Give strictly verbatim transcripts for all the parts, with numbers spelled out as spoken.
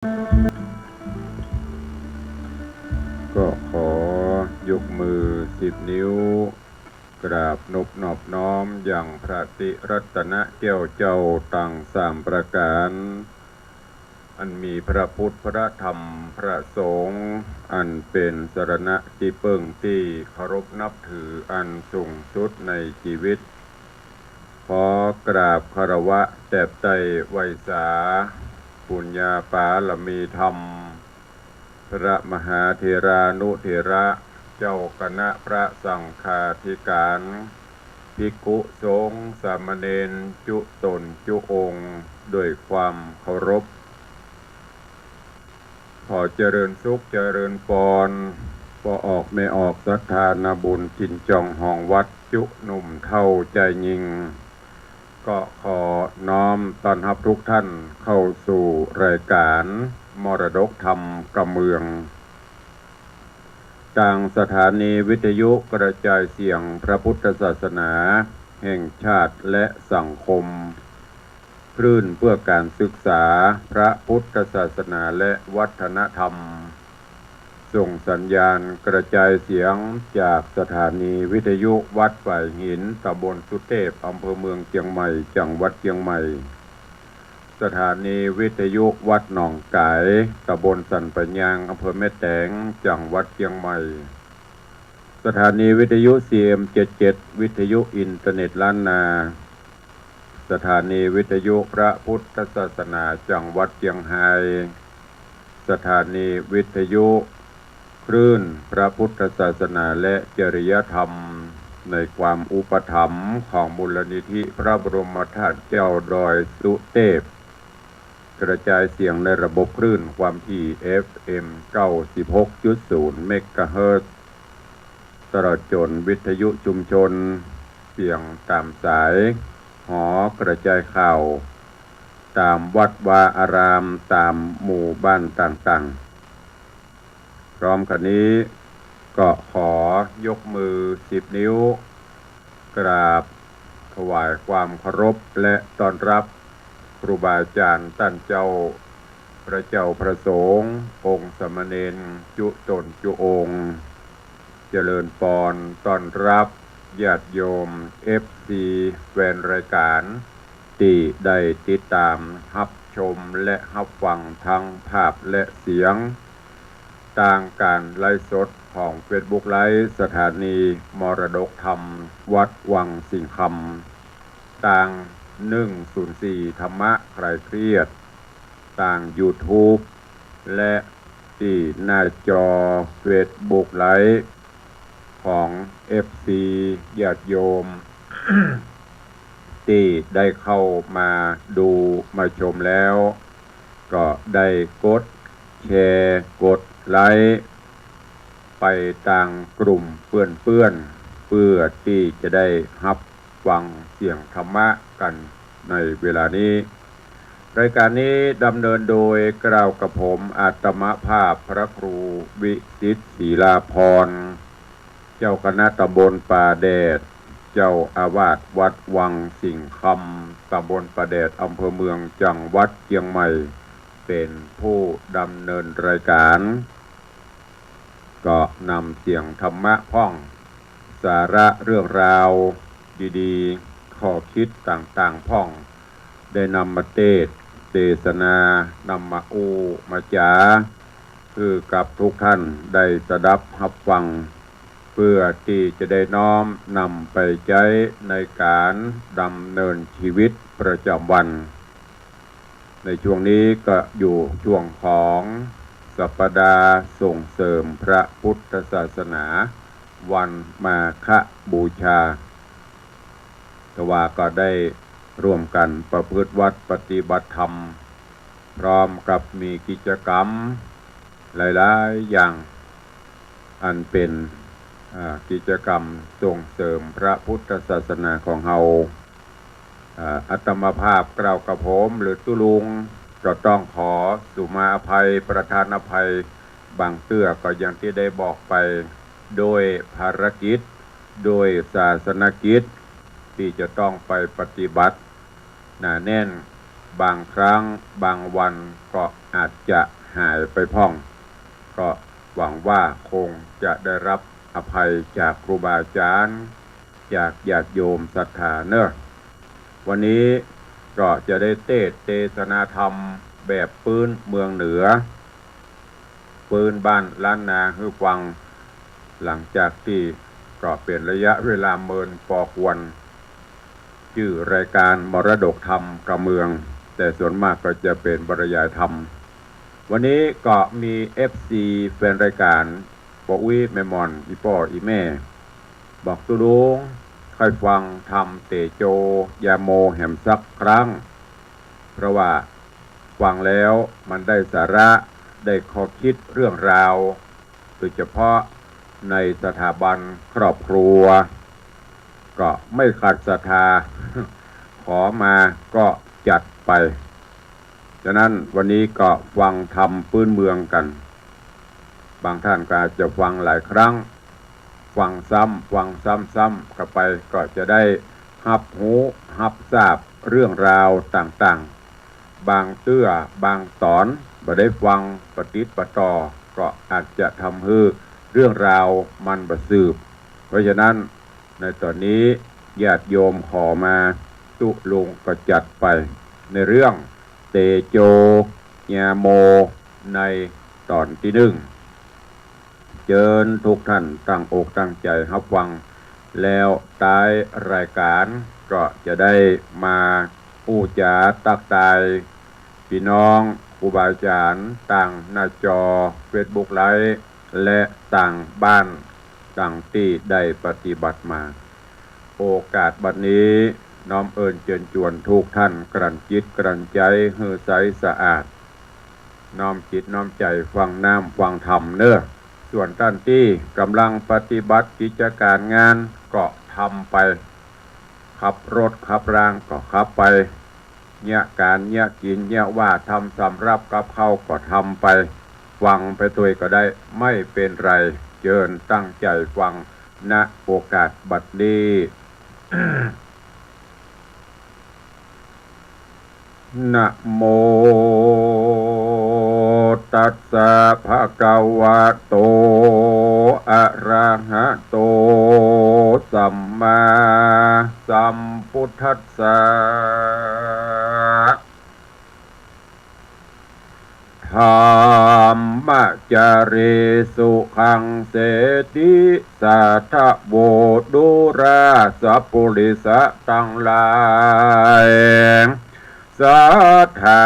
ก็ขอยกมือสิบนิ้ว กราบนบนอบน้อมยังพระติรัตนะแก้วเจ้าตังสามประก๋าน อันมีพระพุทธ พระธรรม พระสงฆ์ อันเป๋นสรณะตี้เปิ้งตี้เคารพนับถืออันสูงสุดในจีวิต ขอกราบคารวะแตบไต้ไหว้สา ปุญญาปารมีธรรม พระมหาเถรานุเถระ เจ้าคณะพระสังฆาธิการ ภิกขุสงฆ์สามเณรจุ๊ต๋นจุ๊องค์ ด้วยความเคารพ ขอเจริญสุขเจริญปอน ป้อออกแม่ออกศรัทธานาบุญถิ่นจ่องหองวัดจุ๊หนุ่มเฒ่าจายญิง ก็ขอน้อมต้อนฮับทุกท่านเข้าสู่รายการมรดกธรรมกำเมือง ตางสถานีวิทยุกระจายเสียงพระพุทธศาสนาแห่งชาติและสังคม คลื่นเพื่อการศึกษาพระพุทธศาสนาและวัฒนธรรม ส่งสัญญาณกระจายเสียงจากสถานีวิทยุวัดฝายหิน ตำบลสุเตพ อำเภอเมืองเจียงใหม่ จังหวัดเจียงใหม่ สถานีวิทยุวัดหนองก๋าย ตำบลสันป่ายยาง อำเภอแม่แตง จังหวัดเจียงใหม่ สถานีวิทยุ ซีเอ็ม เจ็ดเจ็ด วิทยุอินเทอร์เน็ตล้านนา สถานีวิทยุพระพุทธศาสนาจังหวัดเจียงฮาย สถานีวิทยุคลื่นพระพุทธศาสนาและจริยธรรม ในความอุปถัมภ์ของมูลนิธิพระบรมธาตุเจ้าดอยสุเตพ กระจายเสียงในระบบคลื่นความถี่ เอฟเอ็ม เก้าสิบหกจุดศูนย์ เมกะเฮิรตซ์ ตลอดจ๋นวิทยุชุมชน เสียงต๋ามสาย หอกระจายข่าว ต๋ามวัดวาอาราม ต๋ามหมู่บ้านต่างๆ พร้อมกั๋นนี้ ก็ขอยกมือสิบนิ้ว กราบถวายความเคารพและต้อนรับครูบาอาจ๋ารย์ต้านเจ้า พระเจ้าพระสงฆ์ องค์สามเณรจุ๊ต๋นจุ๊องค์ เจริญปอนต้อนรับญาติโยม เอฟซี แฟนรายการ ตี้ได้ติดต๋ามฮับชมและฮับฟังทั้งภาพและเสียง ตางก๋านไลฟ์สดของเฟซบุ๊กไลฟ์สถานีมรดกธรรมวัดวังสิงห์คำ ตาง หนึ่งศูนย์สี่ ธรรมะคลายเครียด ตางยูทูบ และตี้หน้าจอเฟซบุ๊กไลฟ์ของเอฟซี ญาติโยม ตี้ได้เข้ามาดูมาชมแล้ว ก็ได้กดแชร์ กดไลค์ ไปตางกลุ่มเปื้อนๆ เพื่อตี้จะได้ฮับฟังเสียงธรรมะกั๋นในเวลานี้ รายการนี้ดำเนินโดยเกล้ากับผมอาตมาภาพพระครูวิสิทธิ์ ศรีลาภรณ์ เจ้าคณะตำบลป่าแดด เจ้าอาวาสวัดวังสิงห์คำ ตำบลป่าแดด อำเภอเมือง จังหวัดเจียงใหม่ เป๋นผู้ดำเนินรายการ ก็นำเสียงธรรมะพ่อง สาระเรื่องราวดีๆ ข้อคิดต่างๆ พ่อง ได้นำมาเตสน์เตสนานำมาอู้มาจ๋า หื้อกับทุกท่านได้สดับฮับฟัง เพื่อตี้จะได้น้อมนำไปใจ๊ในก๋านดำเนินจีวิตประจ๋ำวัน ในช่วงนี้ก็อยู่ช่วงของสัปดาห์ส่งเสริมพระพุทธศาสนา วันมาฆบูชา แต่ว่าก็ได้ร่วมกั๋นประพฤติวัตรปฏิบัติธรรม พร้อมกับมีกิจกรรมหลายๆ อย่าง อันเป๋น อ่า กิจกรรมส่งเสริมพระพุทธศาสนาของเฮา อ่า อาตมาภาพเกล้ากับผมหรือตุ๊ลุง ก็ต้องขอสุมาอภัย ประทานอภัย บางเตื้อก็อย่างตี้ได้บอกไป โดยภารกิจ โดยศาสนกิจ ตี้จะต้องไปปฏิบัติหนาแน่น บางครั้งบางวันก็ อาจจะหายไปพ่อง ก็หวังว่าคงจะได้รับอภัยจากครูบาอาจารย์ จากญาติโยมศรัทธาเนอะ วันนี้ก็จะได้เตสน์เตสนาธรรมแบบปื๊นเมืองเหนือ ปื๊นบ้านล้านนาหื้อฟัง หลังจากตี้ก็เป๋นระยะเวลาเมินปอควร จื้อรายก๋านมรดกธรรมกำเมือง แต่ส่วนมากก็จะเป๋นบรรยายธรรม วันนี้ก็มีเอฟซีแฟนรายก๋าน ป้ออุ๊ย แม่หม่อน อี่ป้ออี่แม่ บอกตุ๊ลุง ใค่ฟังธรรมเตโจญาโมแหมสักครั้ง เพราะว่าฟังแล้วมันได้สาระ ได้ข้อคิดเรื่องราว โดยเฉพาะในสถาบันครอบครัว ก็ไม่ขัดศรัทธา ขอมาก็จัดไป ฉะนั้นวันนี้ก็ฟังธรรมปื๊นเมืองกั๋น บางท่านก็อาจจะฟังหลายครั้ง ฟังซ้ำ ฟังซ้ำๆ เข้าไป ก็จะได้ฮับฮู้ ฮับทราบเรื่องราวต่างๆ บางเตื้อ บางต๋อน บ่ได้ฟังปะติดปะต่อ ก็อาจจะทำหื้อเรื่องราวมันบ่สืบ เพราะฉะนั้น ในต๋อนนี้ญาติโยมขอมา ตุ๊ลุงก็จัดไป ในเรื่องเตโจญาโม ในต๋อนตี้นึ่ง เจิญทุกท่านตั้งอกตั้งใจ๋ฮับฟัง แล้วต๊ายรายก๋านก็จะได้มาอู้จ๋าตั๊กตาย ปี้น้องครูบาอาจ๋ารย์ ตางหน้าจอเฟซบุ๊กไลฟ์ และตางบ้านตางตี้ได้ปฏิบัติมา โอกาสบัดนี้ น้อมเอิญเจิญจวนทุกท่านกลั่นจิตกลั่นใจ๋หื้อใสสะอาด น้อมจิตน้อมใจ๋ฟังน้ำฟังธรรมเนอะ ส่วนต้านตี้ก่ำลังปฏิบัติกิจก๋ารงานก็ทำไป ขับรถขับรางก็ขับไป เยียะก๋านเยียะกิ๋นเยียะว่าทำสำรับกับข้าวก็ทำไป ฟังไปตวยก็ได้ ไม่เป๋นไร เจิญตั้งใจ๋ฟัง ณ โอกาสบัดนี้ นะโม ตัสสะ ภะคะวะโต อะระหะโต สัมมาสัมพุทธัสสะ ธัมมะจารีสุขัง เสติสาทะโว ดูราสะปุริสะตังหลาย สัตถา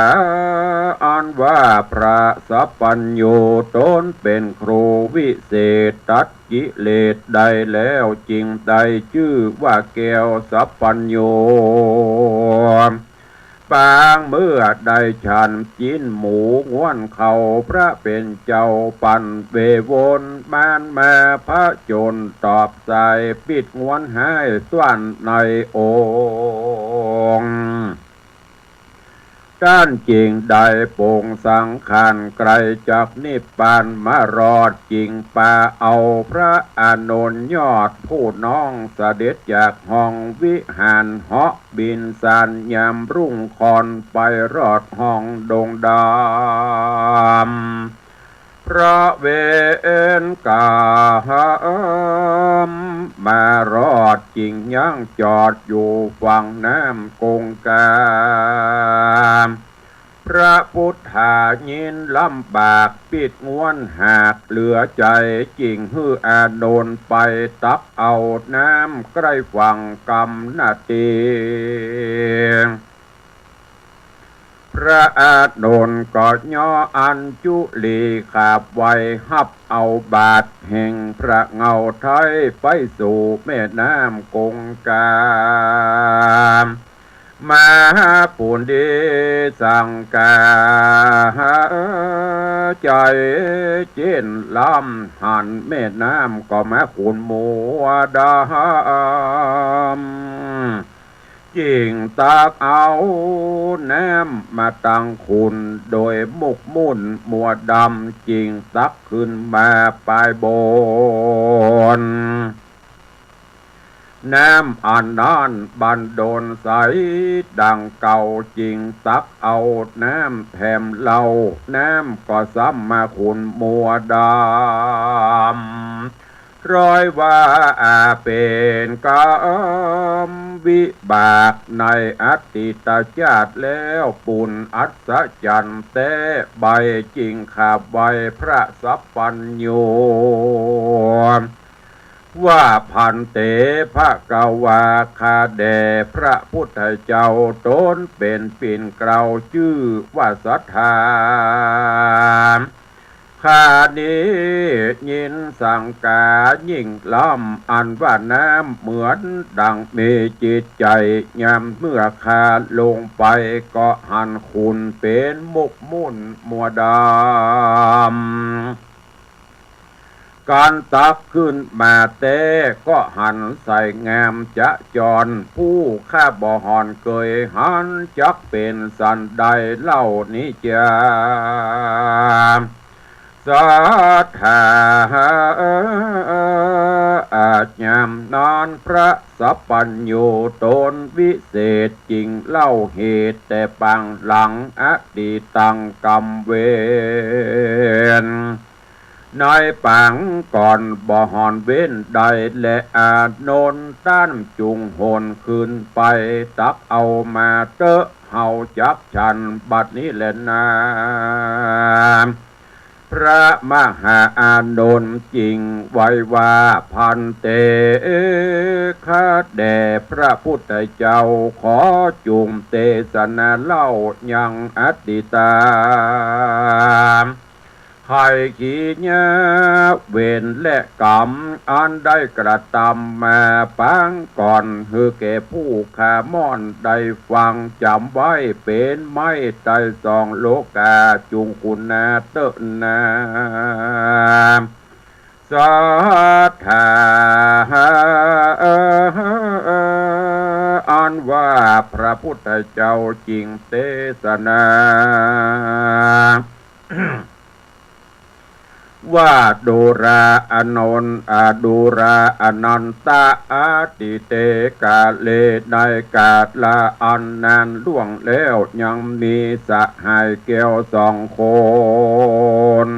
อันว่าพระสัพพัญญูต๋นเป๋นครูวิเศษ ตัดกิเลสได้แล้ว จึงได้จื้อว่าแก้วสัพพัญญู ปางเมื่อได้ฉันจิ๊นหมูง้วนเข้า พระเป๋นเจ้าปั๋นเววนมานมาผจญ ตอบสายปิดง้วนห้ายต้านในองค์ ต้านจึงได้ปลงสังขารใกล้จักนิพพาน มารอดจึงปาเอาพระอานนท์ยอดผู้น้อง เสด็จจากห้องวิหารเหาะบิณฑบาตยามรุ่งค่อน ไปรอดห้องดงดำ พระเวรกรรม มารอดจึงยั้งจอดอยู่ฝั่งน้ำกงกา พระพุทธายินลำบากปิดง้วนหากเหลือใจ๋ จึงหื้ออานนท์ไปตักเอาน้ำใกล้ฝั่งกำนาเตียง พระอานนท์ก็ย่ออัญจุลีขาบไหว้ฮับเอาบาตรแห่งพระเงาไท้ไปสู่แม่น้ำกงกา มาปูนดีสังกาใจ๋เจ๊นลำ หันแม่น้ำก็มาขุ่นมัวดำ จึงตักเอาน้ำมาตั้งขุ่น โดยหมกมุ่นมัวดำ จึงตักขึ้นมาปายบน น้ำอันนั้นบันดลใสดังเก่า จึงตักเอาน้ำแถมเล่า น้ำก็ซ้ำมาขุ่นมัวดำ ร้อยว่าเป๋นกรรมวิบากในอดีตจาติแล้ว ปุญอัศจรรย์แต๊ใบ จึงกราบไหว้พระสัพพัญญู ว่า ภันเต ภควา ข้าแด่พระพุทธเจ้า ต๋นเป๋นปิ่นเกล้าจื้อว่าศรัทธา ข้านี้ยินสังกายิ่งล้ำ อันว่าน้ำเหมือนดังมีจิตใจ๋ ยามเมื่อข้าลงไปก็หันขุ่นเป๋นมุกมุ่นมัวดำ การตักขึ้นมาแต๊ก็หันใสงามจะจร ผู้ข้าบ่ห่อนเกยหัน จักเป๋นสันใดเล่านี้จา ศรัทธา ยามนั้นพระสัพพัญญูต๋นวิเศษ จึงเล่าเหตุแต่ปางหลัง อดีตังกรรมเวร ในปางก่อนบ่ห่อนเว้นใดแล อานนท์ต้านจุ่งหนขึ้นไป ตักเอามาเต๊อะ เฮาจักฉันบัดนี้แลนา พระมหาอานนท์จึงไหว้ว่า ภันเต ข้าแด่พระพุทธเจ้า ขอจุ่งเตสนาเล่ายังอดีตา ไขกิริยาเวรและกรรม อันได้กระตำมาปางก่อน หื้อแก่ผู้ข้าม่อนได้ฟังจ๋ำไว้ เป๋นไม้ไต้สองโลกา จุ่งคุณนาเต๊อะนา ศรัทธา อันว่าพระพุทธเจ้าจึงเตสนา ว่า ดูราอานนท์ อา ดูราอานันทะ อดีเตกาเล ในกาลอันนานล่วงแล้ว ยังมีสหายแก้วสองคน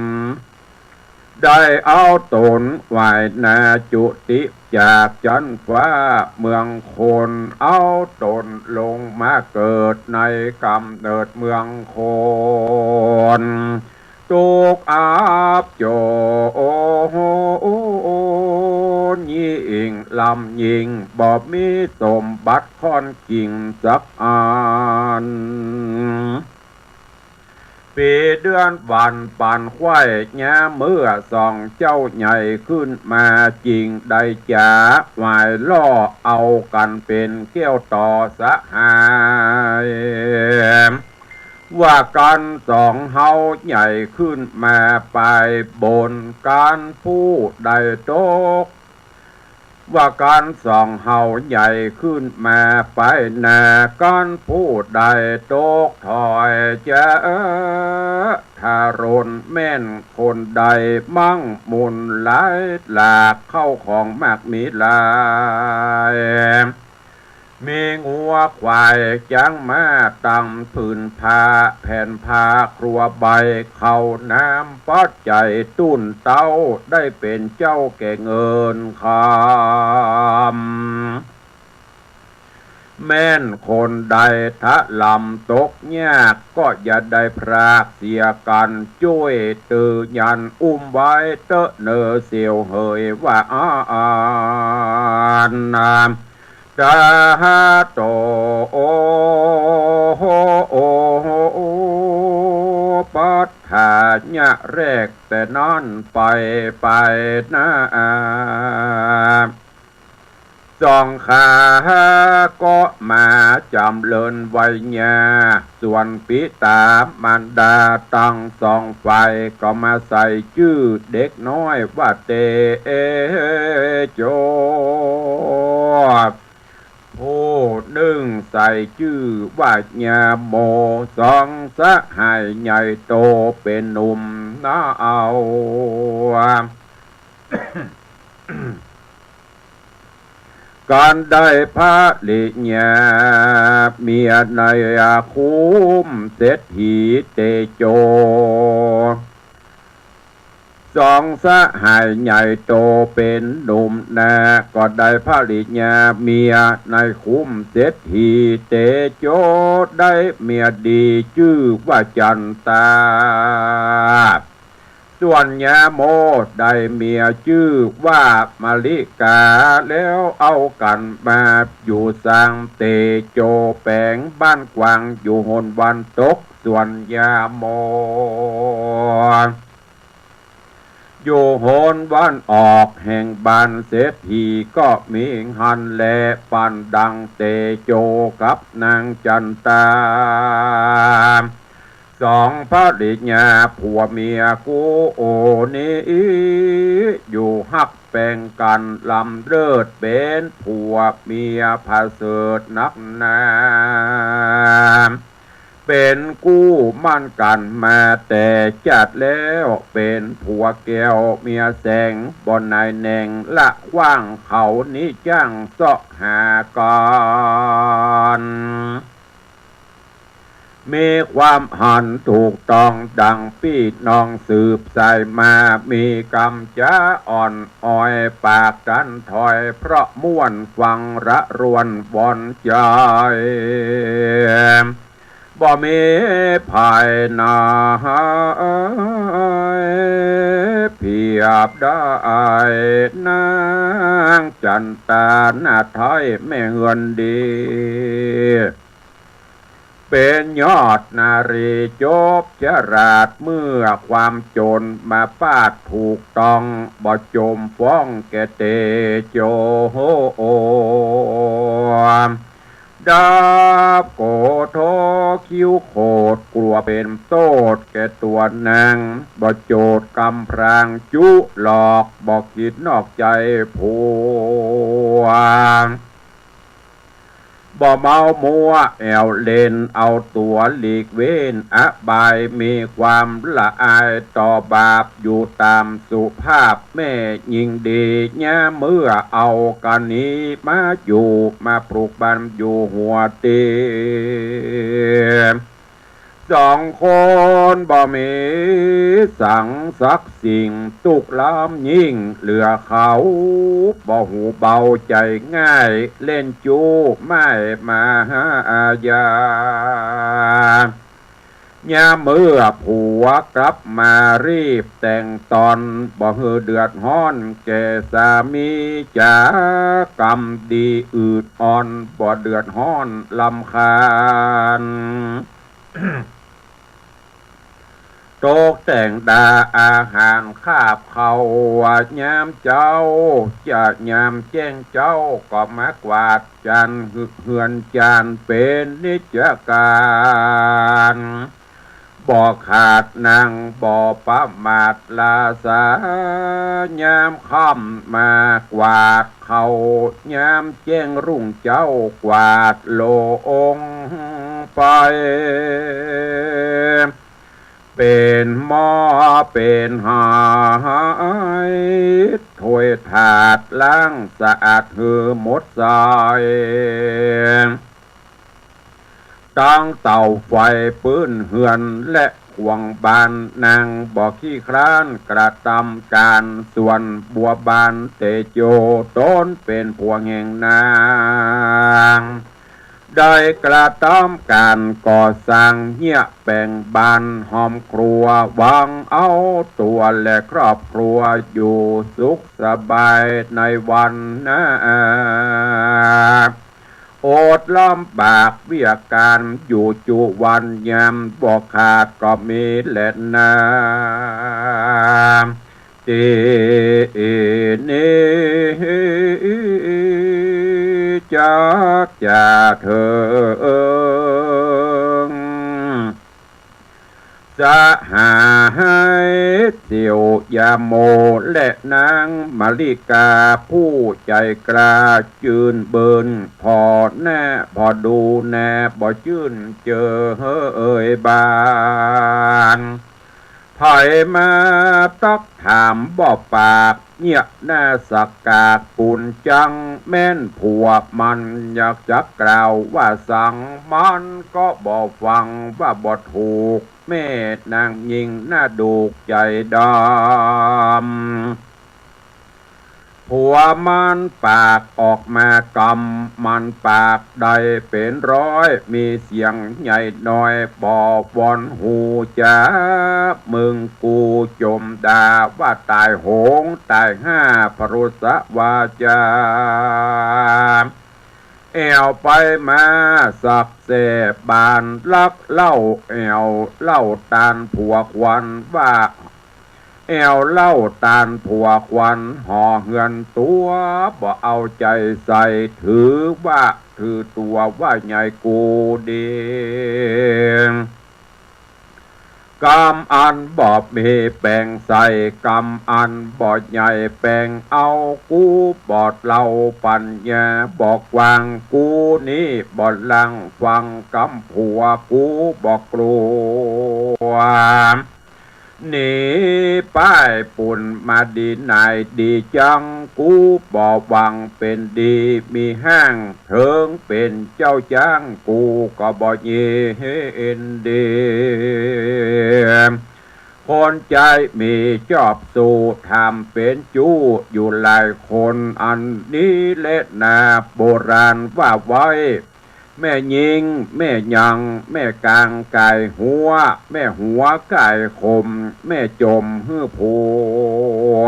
ได้เอาต๋นไหว้นาจุติจากจั๊นฟ้าเมืองคน เอาต๋นลงมาเกิดในก๋ำเนิดเมืองคน ตุ๊กข์อับจ๋นยิ่งล้ำยิ่ง บ่มีสมบัติข้อนขิงสักอัน ปี๋เดือนวันปานไขว้ ยามเมื่อสองเจ้าใหญ่ขึ้นมา จึงได้จ๋าไหว้ล่อเอากั๋นเป๋นแก้วต่อสหาย ว่ากั๋นสองเฮาใหญ่ขึ้นมาไปบน กั๋นผู้ใดตก ว่ากั๋นสองเฮาใหญ่ขึ้นมาไปหน้า กั๋นผู้ใดตกถอยจะทะรน แม่นคนใดมั่งมูลหลายหลาก เข้าของมากมีหลาย มีงัวควายจ๊างม้า ตังผืนผ้าแผ่นผ้าครัวใบ ข้าวน้ำปัจจัยตุ๊นเต๊า ได้เป๋นเจ้าแก่เงินคำ แม่นคนใดทะลำตกยาก ก็อย่าได้พรากเสียกั๋น จ้วยตื้อยันอุ้มไว้เต๊อะเน่อเสียวเหย ว่าอันนา ตาโต โอโห โอโห ปัฏฐานะแรกแต่นั้นไป ไปหน้า สองข้าก็มาจ๋ำเริญวัยยา ส่วนปิต๋ามารดาตังสองฝ่าย ก็มาใส่จื้อเด็กน้อยว่าเตโจ ผู้นึ่งใส่จื้อว่ายาโม สองสหายใหญ่โตเป๋นหนุ่มนาเอา เ กันได้ภริยาเมียในคุ้มเศรษฐีเตโจ สองสหายใหญ่โตเป๋นหนุ่มนา ก็ได้ภริยาเมียในคุ้มเศรษฐีเตโจ ได้เมียดีจื้อว่าจันตา ส่วนยาโมได้เมียจื้อว่ามะลิกา แล้วเอากั๋นมาอยู่สร้างเตโจ แป๋งบ้านกวางอยู่หนวันตก ส่วนยาโม อยู่หนวันออกแห่งบ้านเศรษฐีก็มีหั้นแล ปานดังเตโจกับนางจันตา สองภริยาผัวเมียกู้นี้ อยู่ฮักแป๋งกั๋นล้ำเลิศ เป๋นผัวเมียผะเสริฐนักหนา เป๋นกู้หมั้นกั๋นมาแต่จัดแล้ว เป๋นผัวแก้วเมียแสง บ่หน่ายแหน่งละขว้าง เขานี้จ้างเซาะหากั๋น มีความหันถูกต้องดังปี้น้องสืบสายมา มีกำจ๋าอ่อนอ้อยปากตันถ้อย เพราะม่วนฟังระรวนวอนใจ๋ บ่มีภายใน เปรียบได้นางจันตาหน้าไท้แม่เฮือนดี เป๋นยอดนารีจบฉลาด เมื่อความโจรมาปาดถูกต้อง บ่โจมฟ้องแก่เตโจ ดาบโกโธคิ้วโขด กลัวเป๋นโต้ษแก่ตัวนาง บ่โจทย์กำพร้างจุหลอก บ่กึ๊ดนอกใจ๋ผัว บ่เมามัวแอ่วเล่น เอาตั๋วหลีกเว้นอบาย มีความละอายต่อบาป อยู่ต๋ามสุภาพแม่ญิงดี ยามเมื่อเอากั๋นนี้มาอยู่ มาปลูกบ้านอยู่หัวเตียง สองคนบ่มีสังสักสิ่ง ตุ๊กข์ล้ำยิ่งเหลือเขา บ่ฮู้เบาใจ๋ง่าย เล่นจู้ไม่มาหายา ยามเมื่อผัวกลับมารีบแต่งต๋อน บ่หื้อเดือดฮ้อนแก่สามีจ๋า กำดีอืดอ่อน บ่เดือดฮ้อนรำคาญ ตกแต่งดาอาหารคาบเข้า ยามเจ๊าจะยามแจ้งเจ๊า ก็มากวาดจานเฮือนจานเป๋นนิจกาล บ่ขาดนั่งบ่ประมาทลาสา ยามค่ำมากวาดเข้า ยามแจ้งรุ่งเจ๊ากวาดลงไป เป๋นหม้อเป๋นหายถ้วยถาดล้างสะอาดหื้อหมดใส ตั้งเตาไฟปื้นเฮือนและขวางบ้าน นางบ่ขี้คร้านกระตำก๋าน ส่วนบัวบานเตโจ ต๋นเป๋นผัวแห่งนาง ได้กระตำก๋านก่อสร้างเยียะแป๋งบ้านห้อมครัว หวังเอาตั๋วและครอบครัวอยู่สุขสบายในวันหน้า อดลำบากเวียกก๋านอยู่จุวันยาม บ่ขาดก็มีแลนา ตี้นี้จักจะเถิง สหายเสี่ยวยาโมและนางมะลิกา ผู้ใจ๋กล้าจื้นเบิน ผ่อหน้าผ่อดูแน่บ่จื้นเจอเฮยบาน ใผมาตักถามบ่ปาก เยียะหน้าสะกากปูนจัง แม่นผัวมันอยากจะกล่าวว่าสัง มันก็บ่ฟังว่าบ่ถูก แม่นางญิงหน้าดูกใจ๋ดำ ผัวมันปากออกมากำ มันปากได้เป๋นร้อย มีเสียงใหญ่น้อย บ่วอนฮู้จ๋า มึงกูจมด่าว่าต๋ายโหง ต๋ายห้า พรุสวาจา แอ่วไปมาสักแส่บาน ลักเล่าแอ่วเล่าตานผัวควันว่า แอ่วเล่าตานผัวควัน หอเฮือนตั๋ว บ่เอาใจ๋ใส่ ถือว่าถือตั๋วว่าใหญ่กูดี กำอันบ่มีแป๋งใส่ กำอันบ่ใหญ่แป๋งเอา กูบ่เล่าปัญญาบ่กว้าง กูนี้บ่ลังฟังกำผัว กูบ่กลัว หนีป้ายปุ้นมาดีไหนดีจัง กูบ่หวังเป๋นดีมีห้าง เถิงเป๋นเจ้าจ้าง กูก็บ่ยินดี คนใจ๋มีจอบสู้ ถามเป๋นจู้อยู่หลายคน อันนี้แหละนาโบราณว่าไว้ แม่ญิง แม่ยัง แม่กางก๋ายหัว แม่หัวก๋ายขม แม่จมหื้อผัว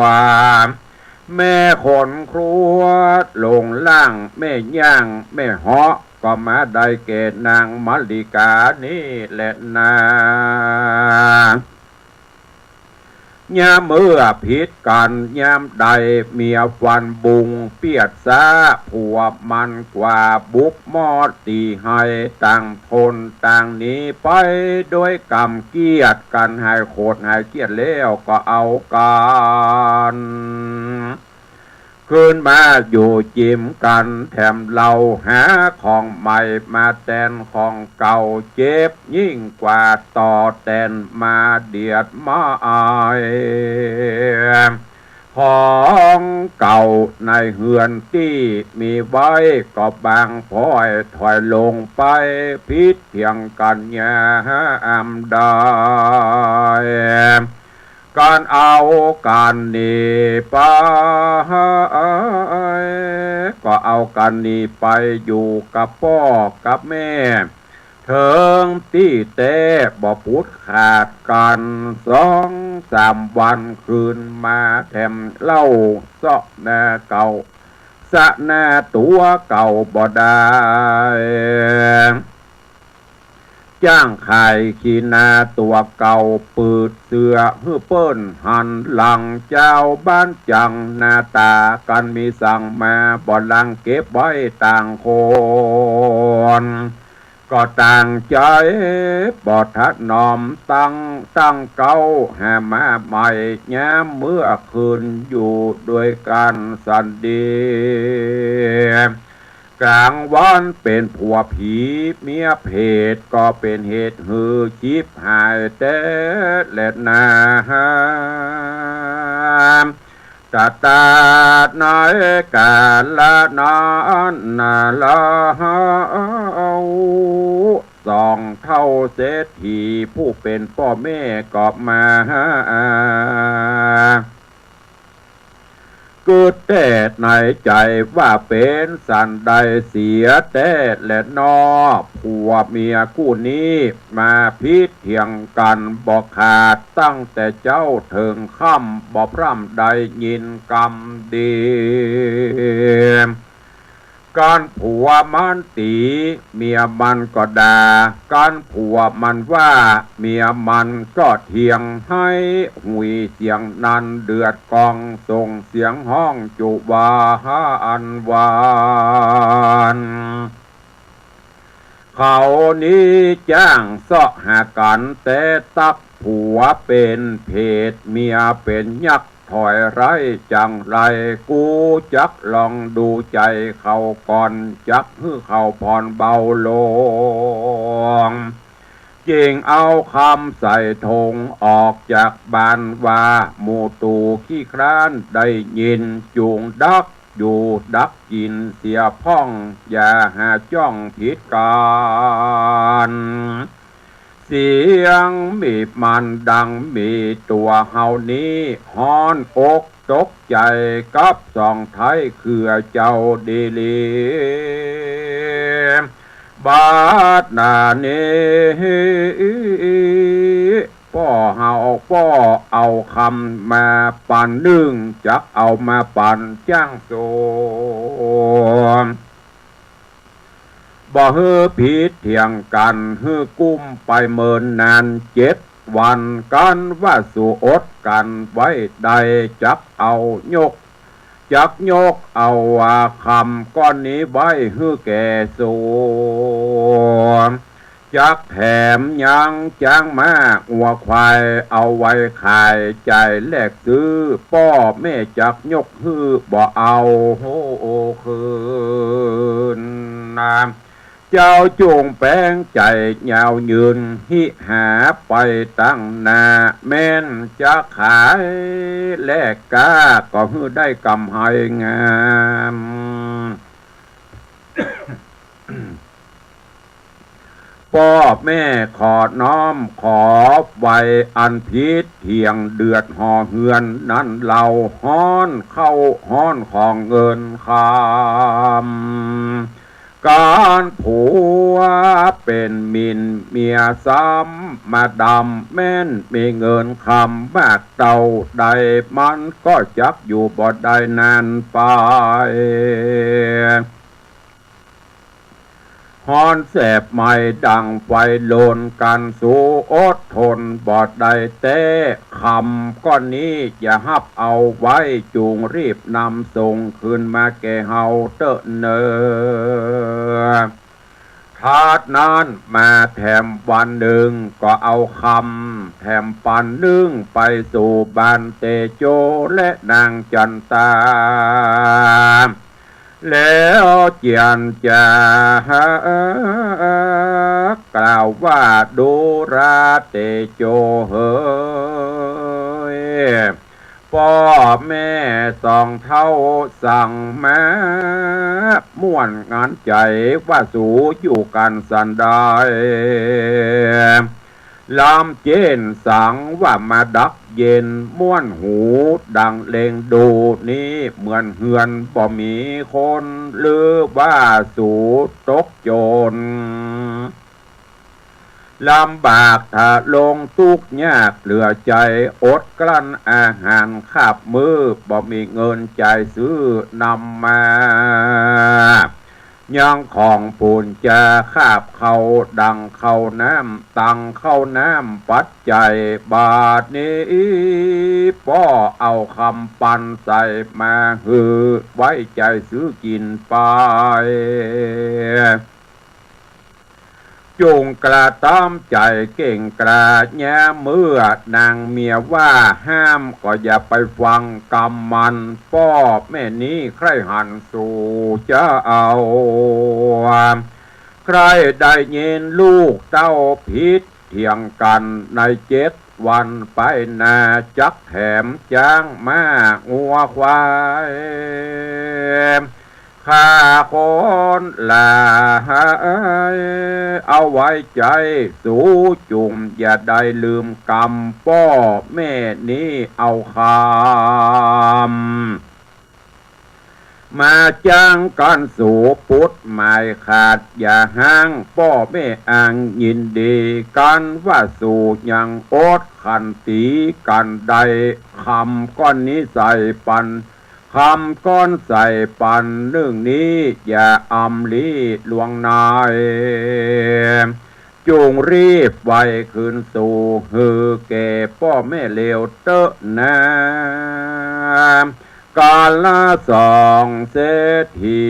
แม่ขนครัวหลงล่าง แม่ย่าง แม่เหาะ ก็มาได้แก่นางมะลิกานี่แหละนา ยามเมื่อผิดกั๋นยามใด เมียฟันบุงเปียดซ้า ผัวมันกว่าบุบมอดตี๋ไห้ต่างคนต่างหนีไป โดยกำเกียดกั๋น หายโขดหายเกียดแล้วก็เอากั๋น คืนมาอยู่จิ๋มกั๋นแถมเล่า หาของใหม่มาแตนของเก่า เจ็บยิ่งกว่าต่อแตนมา เดียดมาอาย ของเก่าในเฮือนตี้มีไว้ ก็บางพ้อยถอยลงไป ผิดเถียงกั๋นยามใด กั๋นเอากั๋นหนีไป ก็เอากั๋นหนีไปอยู่กับป้อกับแม่ เถิงตี้แต๊บ่ปุดขาดกั๋น สองสามวันคืนมาแถมเล่า เซาะหน้าเก่า สะหน้าตั๋วเก่าบ่ได้ จ้างขายขี้หน้าตั๋วเก่า ปืดเสื้อหื้อเปิ้นหันหลัง จาวบ้านจังหน้าต๋ากั๋นมีสังมา บ่ลังเก็บไว้ต่างคน ก็ต่างใจ๋บ่ถนอม ตั้ง ตั้งเก๊าหามาใหม่ ยามเมื่อคืนอยู่ด้วยกั๋นสันดี ก๋างวันเป๋นผัวผี เมียเผดก็เป๋นเหตุหื้อฉิบหายแต๊แลนา ตะตาในกาละนั้นนาลาว สองเฒ่าเศรษฐีผู้เป๋นป้อแม่ก็มา กึ๊ดแต๊ในใจ๋ว่าเป๋นสันใดเสียแต๊แลนอ ผัวเมียกู้นี้มาผิดเถียงกั๋นบ่ขาด ตั้งแต่เจ๊าเถิงค่ำ บ่พร่ำได้ยินกำดี กั๋นผัวมันตี๋ เมียมันก็ด่า กั๋นผัวมันว่า เมียมันก็เถียง ไห้หุยเสียงนั้นเดือดก้อง ส่งเสียงฮ้องจุวาอันวาน เขานี้จ้างเซาะหากั๋นแต๊ตั๊ก ผัวเป๋นเผด เมียเป๋นยักษ์ ถอยไร้จังไร กูจักลองดูใจ๋เขาก่อน จักหื้อเขาผ่อนเบาลง จึ่งเอากำใส่ถงออกจากบ้านว่า หมู่ตู่ขี้คร้านได้ยิน จุ่งดักอยู่ดักกิ๋นเสียพ่อง อย่าหาจ้องผิดกั๋น เสียงมีมันดังมี ตั๋วเฮานี้ฮ้อนอกตกใจ๋กับสองไท้เกือเจ้าดีหลี บาดนานี้ ป้อเฮาป้อเอากำมาปันนึ่ง จักเอามาปันจ้างสูบ บ่หื้อผิดเถียงกั๋น หื้อกุ้มไปเมินนานเจ็ดวัน กั๋นว่าสูอดกั๋นไว้ได้ จักเอายก จักยกเอากำก้อนนี้ไว้หื้อแก่สู จักแถมยังจ๊างม้างัวควาย เอาไว้ขายจ่ายแลกซื้อ ป้อแม่จักยกหื้อบ่เอา โห คืนนา เจ้าจุ่งแป๋งใจ๋ยาวยืน หิหาไปตังหน้า แม่นจะขายแลกก๊า ก็หื้อได้กำไรงาม ป้อแม่ขอน้อมขอไวอันผิดเถียง เดือดห่อเฮือนนั้นเล่า ฮ้อนเข้าฮ้อนของเงินคำ ก๋านผัวเป๋นหมิ่นเมียซ้ำมาดำ แม่นมีเงินคำมากเต้าใด มันก็จักอยู่บ่ได้นานไป ฮ้อนแสบไหม้ดังไฟลน กั๋นสูอดทนบ่ได้แต๊ กำก้อนนี้อย่าฮับเอาไว้ จุ่งรีบนำส่งคืนมาแก่เฮาเต๊อะเน่อ ถัดนั้นมาแถมวันนึ่ง ก็เอากำแถมปันนึ่ง ไปสู่บ้านเตโจและนางจันตา แล้วเจียรจ๋ากล่าวว่า ดูราเตโจเหย ป้อแม่สองเฒ่าสั่งมา ม่วนงานใจ๋ว่าสูอยู่กั๋นสันใด ลำเจ๊นสังว่ามาดักเย็น ม่วนหูดังเล็งดูนี้ เหมือนเฮือนบ่มีคน หรือว่าสูตกโจร ลำบากทะลงตุ๊กข์ยากเหลือใจ๋ อดกลั้นอาหารคาบมื้อ บ่มีเงินจ่ายซื้อนำมา ยังของปูนจาคาบข้าวดังข้าวน้ำ ตังข้าวน้ำปัจจัย บาดนี้ป้อเอากำปันใส่มาหื้อ ไว้จ่ายซื้อกิ๋นไป จุ่งกระตำใจ๋เก่งกล้า ยามเมื่อนางเมียว่าห้าม ก็อย่าไปฟังกำมัน ป้อแม่นี้ใคร่หันสูจะเอา ใคร่ได้ยินลูกเต้าผิดเถียงกั๋น ในเจ็ดวันไปหน้า จักแถมจ๊างม้างัวควาย ข้าคนหลาย เอาไว้ใจ๋สูจุ่ง อย่าได้ลืมกำ ป้อแม่นี้เอากำมาจ้างกั๋นสู ปุดหมายขาดอย่าฮ้าง ป้อแม่อ่างยินดี กั๋นว่าสูยังอดขันตีกั๋นได้ กำก้อนนี้ใส่ปัน กำก้อนใส่ปันนึ่งนี้ อย่าอำลี้ล่วงใน จุ่งรีบไว้คืนสู่ หื้อแก่ป้อแม่เร็วเต๊อะนา กาละสองเศรษฐี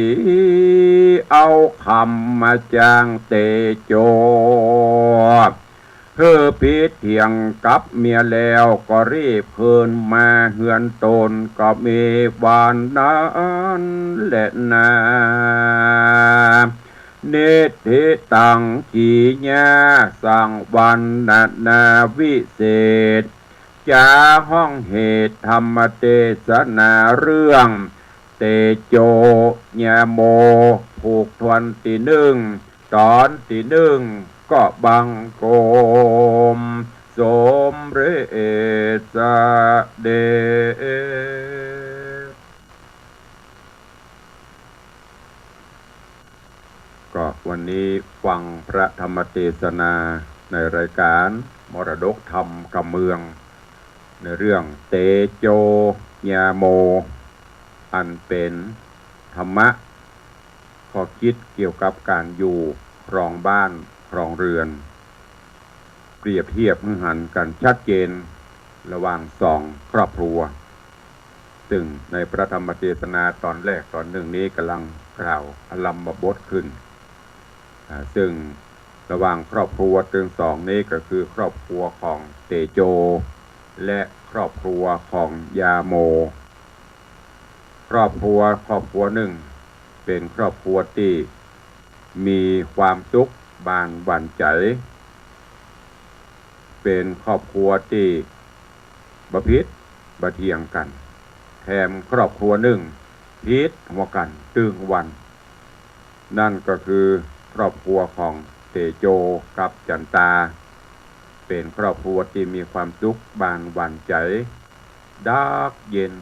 เอากำมาจ้างเตโจ หื้อผิดเถียงกับเมียแล้ว ก็รีบคืนมาเฮือนตน ก็มีวันนั้นแหละนา นิทธิตัง กิริยาสังวรรณนาวิเศษ จ๋าฮ้องเหตุธรรมเตสนาเรื่อง เตโจยาโม ผูกทวนตี้นึ่ง ต๋อนตี้นึ่ง ก็บังคมสมเร็จเสด็จ ก็วันนี้ฟังพระธรรมเตสนาในรายก๋านมรดกธรรมกำเมือง ในเรื่องเตโจยาโม อันเป๋นธรรมะ ข้อคิดเกี่ยวกับก๋านอยู่ครองบ้านครองเรือน เปรียบเทียบหื้อหันกั๋นชัดเจนระหว่างสองครอบครัว ซึ่งในพระธรรมเตสนาต๋อนแรกต๋อนนึ่งนี้ก่ำลังกล่าวอารัมภบทขึ้น อ่า ซึ่งระหว่างครอบครัวตึงสองนี้ก็คือครอบครัวของเตโจ และครอบครัวของยาโม ครอบครัว ครอบครัวนึ่ง เป๋นครอบครัวตี้มีความสุขบานหวั่นใจ๋ เป๋นครอบครัวตี้บ่ผิดบ่เถียงกั๋น แถมครอบครัวนึ่งผิดหัวกั๋นตึงวัน นั่นก็คือครอบครัวของเตโจกับจันตา เป๋นครอบครัวตี้มีความสุขบานหวั่นใจ๋ ดักเย็น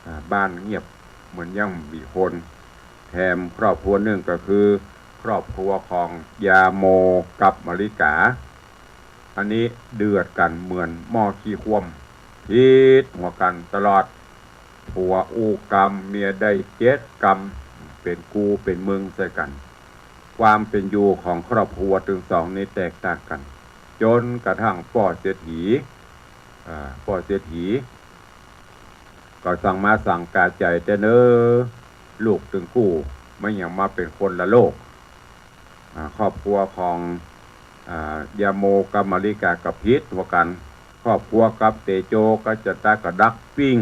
อ่า บ้านเงียบเหมือนยังบ่มีคน แถมครอบครัวนึ่งก็คือครอบครัวของยาโมกับมะลิกา อันนี้เดือดกั๋นเหมือนหม้อขี้คว่ำ ผิดหัวกั๋นตลอด ผัวอู้กำ เมียได้เจ็ดกำ เป๋นกูเป๋นมึงใส่กั๋น ความเป๋นอยู่ของครอบครัวตึงสองนี้แตกต่างกั๋น จ๋นกระทั่งป้อเศรษฐี อ่า ป้อเศรษฐี ก็สั่งมาสังกาใจ๋แต๊เน่อ ลูกตึงกู้ มันหยังมาเป๋นคนละโลก อ่า ครอบครัวของ อ่า ยาโมกับมะลิกาก็ผิดหัวกั๋น ครอบครัวกับเตโจกับจันตาก็ดักปิ้ง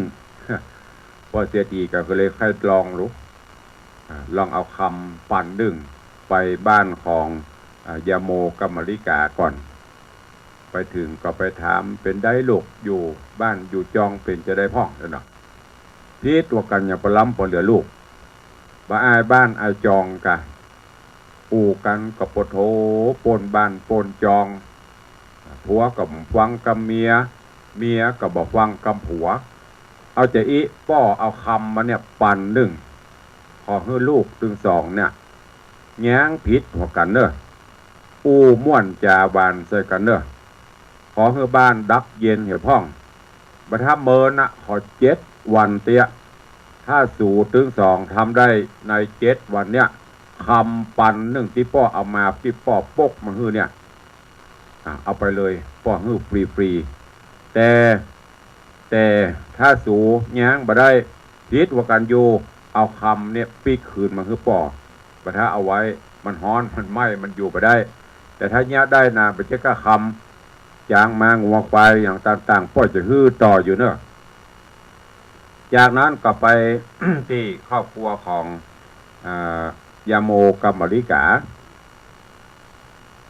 ป้อเศรษฐีก็เลยใค่ลองดู อ่า ลองเอาคำปันนึ่งไปบ้านของ อ่า ยาโมกับมะลิกาก่อน ไปเถิงก็ไปถาม เป๋นใดลูก อยู่บ้านอยู่จองเป๋นจาใดพ่อง เนาะ ผิดหัวกั๋นอย่างปะล้ำปะเหลือลูก บ่อายบ้านอายจองกา อู้กั๋นก็ปะโถ ป้นบ้านป้นจอง ผัวก็บ่ฟังกำเมีย เมียก็บ่ฟังกำผัว เอาจาอี้ ป้อเอาคำมาเนี่ยปันนึ่ง ขอหื้อลูกตึงสองเนี่ย แย้งผิดหัวกั๋นเน่อ อู้ม่วนจ๋าหวานใส่กั๋นเน่อ ขอหื้อบ้านดักเย็นเหียพ่อง บ่ถ้าเมินนะ ขอเจ็ดวันเต๊ยะ ถ้าสูตึงสองทำได้ในเจ็ดวันเนี่ย คำปันนึ่งตี้ป้อเอามา ตี้ป้อปกมาหื้อเนี่ย อ่ะ เอาไปเลย ป้อหื้อฟรีๆ แต่ แต่ถ้าสูแย้งบ่ได้ ผิดหัวกั๋นอยู่ เอาคำเนี่ยปิ๊กคืนมาหื้อป้อ บ่ถ้าเอาไว้ มันฮ้อน มันไหม้ มันอยู่บ่ได้ แต่ถ้าเยียะได้นา บ่ใจ้ก้าคำ จ๊างม้างัวควายอย่างต่างๆ ป้อจะหื้อต่ออยู่เน่อ จากนั้นก็ไป ตี้ครอบครัวของ อ่า ยาโมกับมะลิกา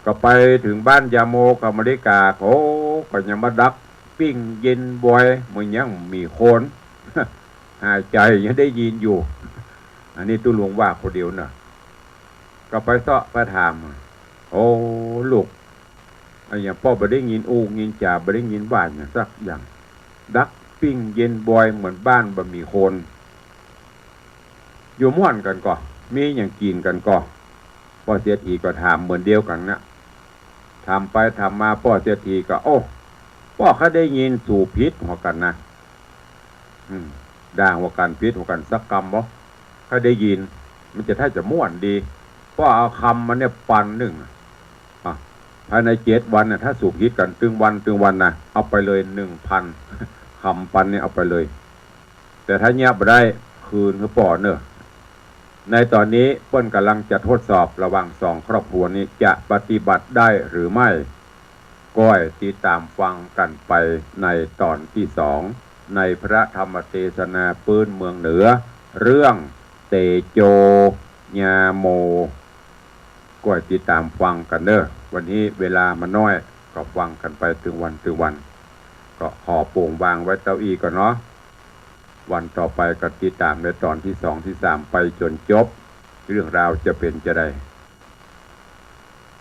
ก็ไปเถิงบ้านยาโมกับมะลิกา เขาก็ยังมาดักปิ้งเย็นบอย เหมือนยังบ่มีคน หายใจ๋ยังได้ยินอยู่ อันนี้ตุ๊ลุงว่าคนเดียวเน่อ ก็ไปเซาะไปถาม โอ้ ลูก อะหยังป้อบ่ได้ยินอู้ยินจ๋า บ่ได้ยินว่าหยังสักอย่าง ดักปิ้งเย็นบอยเหมือนบ้านบ่มีคน อยู่ม่วนกั๋นก่อ มีหยังกิ๋นกั๋นก่อ ป้อเศรษฐีก็ถามเหมือนเดียวกั๋นนะ ถามไปถามมาป้อเศรษฐีก็ โอ้ ป้อข้าได้ยินสูผิดหัวกั๋นนะ อืม ด่าหัวกั๋นผิดหัวกั๋นสักกำบ่ ข้าได้ยิน มันจะถ้าจะม่วนดี ป้อเอาคำมาเนี่ยปันนึ่ง อ่ะ ภายในเจ็ดวันเนี่ย ถ้าสูผิดกั๋นตึงวันตึงวันนะ เอาไปเลยหนึ่งพัน คำปันเนี่ยเอาไปเลย แต่ถ้าเยียะบ่ได้คืนหื้อป้อเน่อ ในต๋อนนี้เปิ้นก่ำลังจะทดสอบระหว่างสองครอบครัวนี้จะปฏิบัติได้หรือไม่ ก้อยติดต๋ามฟังกั๋นไปในต๋อนตี้สอง ในพระธรรมเตสนาปื๊นเมืองเหนือ เรื่องเตโจยาโม ก้อยติดต๋ามฟังกั๋นเน่อ วันนี้เวลามันน้อย ก็ฟังกั๋นไปตึงวันตึงวัน ก็ขอโป่งวางไว้เต้าอี้ก่อนเนาะ วันต่อไปก็ติดต๋ามในต๋อนตี้สองตี้สามไปจ๋นจบ เรื่องราวจะเป๋นจาใด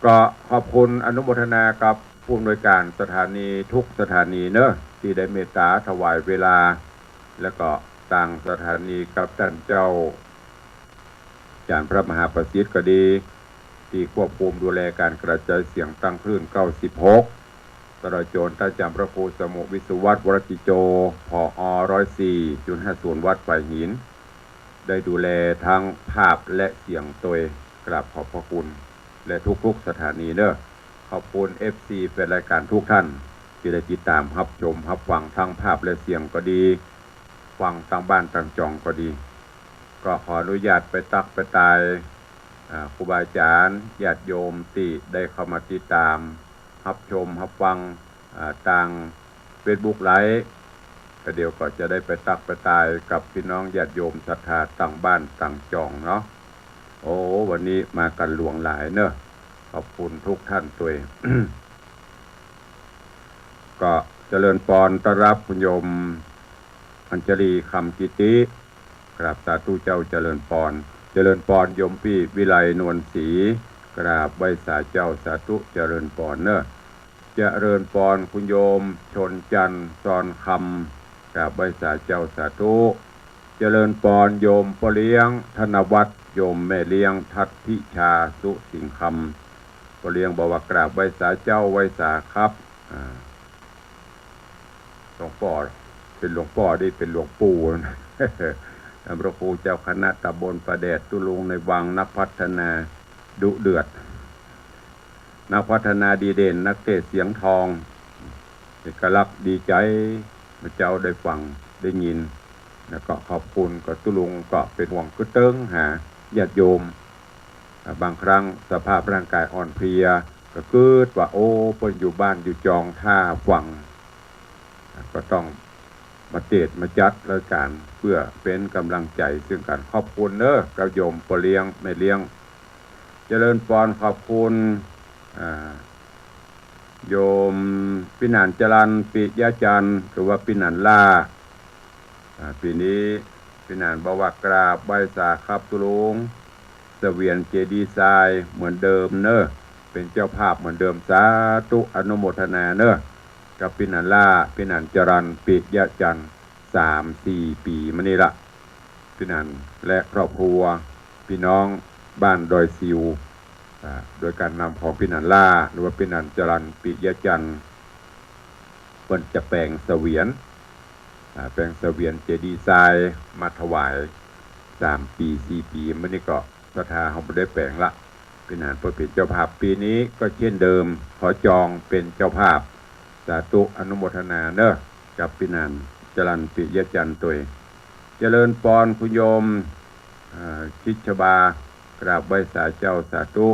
ก็ขอบคุณอนุโมทนากับผู้อำนวยการสถานีทุกสถานีเน่อ ตี้ได้เมตต๋าถวายเวลา แล้วก็ตางสถานีกับต้านเจ้า อาจ๋ารย์พระมหาประสิทธิ์ก็ดี ตี้ควบคุมดูแลก๋านกระจายเสียงตางคลื่นเก้าสิบหก ตลอดจ๋นต้านอาจ๋ารย์พระครูสมุห์ วิศวัฒน์ วรกิจโจ ผอ ร้อยสี่จุดห้าศูนย์ วัดฝายหิน ได้ดูแลตึงภาพและเสียงตวย กราบขอบพระคุณ และทุกๆสถานีเน่อ ขอบคุณ เอฟซี แฟนรายก๋านทุกท่าน ตี้ได้ติดต๋ามฮับชมฮับฟังตึงภาพและเสียงก็ดี ฟังตางบ้านตางจองก็ดี ก็ขออนุญาตไปตั๊กไปตาย อ่า ครูบาอาจ๋ารย์ ญาติโยมตี้ได้เข้ามาติดต๋ามฮับชมฮับฟัง อ่า ตางเฟซบุ๊กไลฟ์ ก็เดี๋ยวก็จะได้ไปตั๊กไปตายกับปี้น้องญาติโยมศรัทธาตางบ้านตางจองเนาะ โอ้ วันนี้มากั๋นหลวงหลายเน่อ ขอบคุณทุกท่านตวย ก็เจริญปอนต้อนฮับคุณโยมอัญชลี คำกิติ กราบสาธุเจ้า เจริญปอน เจริญปอนโยมปี้วิไล นวลศรี กราบไหว้สาเจ้า สาธุ เจริญปอนเน่อ เจริญปอนคุณโยมชนจันทร์ ซอนคำ กราบไหว้สาเจ้า สาธุ เจริญปอนโยมป้อเลี้ยงธนวัฒน์ โยมแม่เลี้ยงทัศน์พิชา สุสิงห์คำ ป้อเลี้ยงบอกว่ากราบไหว้สาเจ้า ไหว้สาครับ อ่า หลวงป้อ เป๋นหลวงป้อ ได้เป๋นหลวงปู่ พระครูเจ้าคณะตำบลป่าแดด ตุ๊ลุงในวังนักพัฒนาดุเดือด นักพัฒนาดีเด่น นักเตะเสียงทอง เอกลักษณ์ดีใจ๋ พระเจ้าได้ฟังได้ยิน แล้วก็ขอบคุณ ก็ตุ๊ลุงก็เป๋นห่วงกึ๊ดเติงหาญาติโยม อ่า บางครั้งสภาพร่างกายอ่อนเพลีย ก็กึ๊ดว่า โอ้ เปิ้นอยู่บ้านอยู่จองถ้าฟัง อ่า ก็ต้องมาเตะมาจัดรายก๋าน เปื้อเป๋นก๋ำลังใจ๋เซิ่งกั๋น ขอบคุณเน่อ กับโยมป้อเลี้ยงแม่เลี้ยง เจริญปอน ขอบคุณ อ่า โยมปี้หนานจรัญ ปิยะจันทร์ หรือว่าปี้หนานล่า อ่า ปี๋นี้ปี้หนานบอกว่ากราบไหว้สาครับตุ๊ลุง เสวียนเจดีย์ทรายเหมือนเดิมเน่อ เป๋นเจ้าภาพเหมือนเดิม สาธุ อนุโมทนาเน่อ กับปี้หนานล่า ปี้หนานจรัญ ปิยะจันทร์ สามสี่ปี๋มานี่ละ ปี้หนานและครอบครัว ปี้น้องบ้านดอยซิว อ่า โดยก๋านนำของปี้หนานล่า หรือว่าปี้หนานจรัญ ปิยะจันทร์ เปิ้นจะแป๋งเสวียน อ่า แป๋งเสวียนเจดีย์ทรายมาถวาย สามปี๋สี่ปี๋มานี่ก็ศรัทธาเฮาบ่ได้แป๋งละ ปี้หนานเปิ้นเป๋นเจ้าภาพ ปี๋นี้ก็เช่นเดิม ขอจองเป๋นเจ้าภาพ สาธุ อนุโมทนาเน่อ กับปี้หนานจรัญ ปิยะจันทร์ตวย เจริญปอนคุณโยม อ่า ชิดชบา กราบไหว้สาเจ้า สาธุ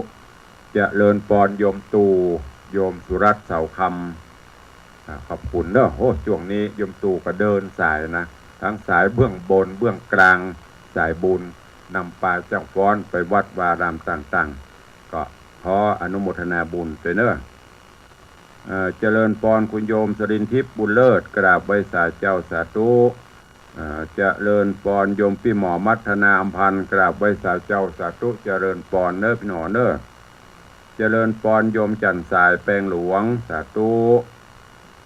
เจริญปอนโยมตู่ โยมสุรัตน์ เสาคำ อ่า ขอบคุณเน่อ โอ้ ช่วงนี้โยมตู่ก็เดินสายนะ ตึงสายเบื้องบน เบื้องกลาง สายบุญ นำปาจ้างฟ้อนไปวัดวารามต่างๆ ก็ขออนุโมทนาบุญตวยเน่อ เอ่อ เจริญปอนคุณโยมสรินทิพย์ บุญเลิศ กราบไหว้สาเจ้า สาธุ เอ่อ เจริญปอนโยมปี้หมอมัทนา อำพันธ์ กราบไหว้สาเจ้า สาธุ เจริญปอนเน่อปี้หนอเน่อ เจริญปอนโยมจันทร์สาย แปงหลวง สาธุ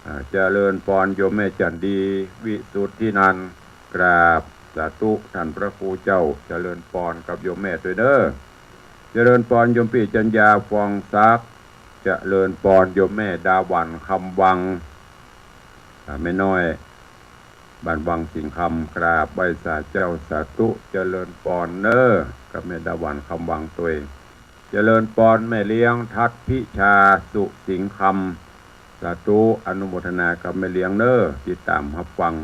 อ่า เจริญปอนโยมแม่จันดี วิสุทธินันท์ กราบสาธุต้านพระครูเจ้า เจริญปอนกับโยมแม่ตวยเน่อ เจริญปอนโยมปี้จัญญา ฟองศักดิ์ เจริญปอนโยมแม่ดาหวัน คำวัง อ่า แม่น้อย บ้านวังสิงห์คำ กราบไหว้สาเจ้า สาธุ เจริญปอนเน่อ กับแม่ดาหวัน คำวังตวย เจริญปอนแม่เลี้ยงทัศน์พิชา สุสิงห์คำ สาธุ อนุโมทนากับแม่เลี้ยงเน่อ ติดต๋ามฮับฟัง